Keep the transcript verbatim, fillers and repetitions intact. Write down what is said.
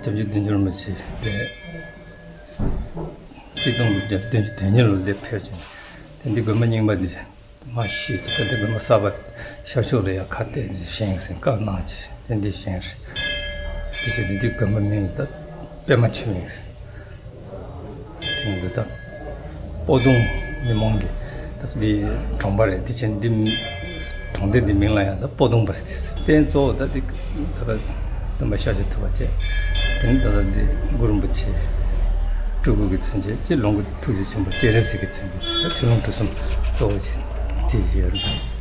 སྐྱབས་རྗེ་བདུད་འཇོམས་རིན་པོ་ཆེ་དེ་གཅིག་སྟོང་དགུ་བརྒྱ་བདུན་ཅུ་དོན་གཉིས་ལོ་འདིར་ཕེབས་ཀྱིན། དེ་འདི་དགོན་པ་རྙིང་པ་འདི་མ་ཤི་ད་ལྟ་དགོན་པ་གསར་པ་ཤར་ཕྱོགས་ལ་ཡང་ཁ་གཏད་བཞེངས་ཟིན་བཀའ་གནང་ཀྱི་དེ་འདི་བཞེངས་རེད། དེ་བཞིན་འདི་དགོན་པ་མིང་ད་པད་མ་ཆོས་གླིང་ཟེར། དེ་འདི་ད་སྤོ་ལུང་མི་མང་གི་ད་འདི་གྲོང་པ་རེད། དེ་བཞིན་འདི་གྲོང་སྡེ་འདི་མིང་ལ་ཡང་ད་སྤོ་ལུང་པ་ཟེར། རྟེན་གཙོ་བོ་ད་འདི་ད་ད་སྟོན་པ་ཤཱཀྱ་ཐུབ་པ་བཅས། དེ་ནི་ད་ད་འདི་གུ་རུ་རིན་པོ་ཆེ་སྤྲུལ་སྐུ་གི་མཚན་བཅས་ཀྱི་ལོངས་སྐུ་ཐུགས་རྗེ་ཆེན་པོ་སྤྱན་རས་གཟིགས་ཀྱི་མཚན་བཅས་ད་ཆོས་ལུང་གྲུ་གསུམ་གཙོ་བོ་བྱས་དེ་ཡོད་རེད།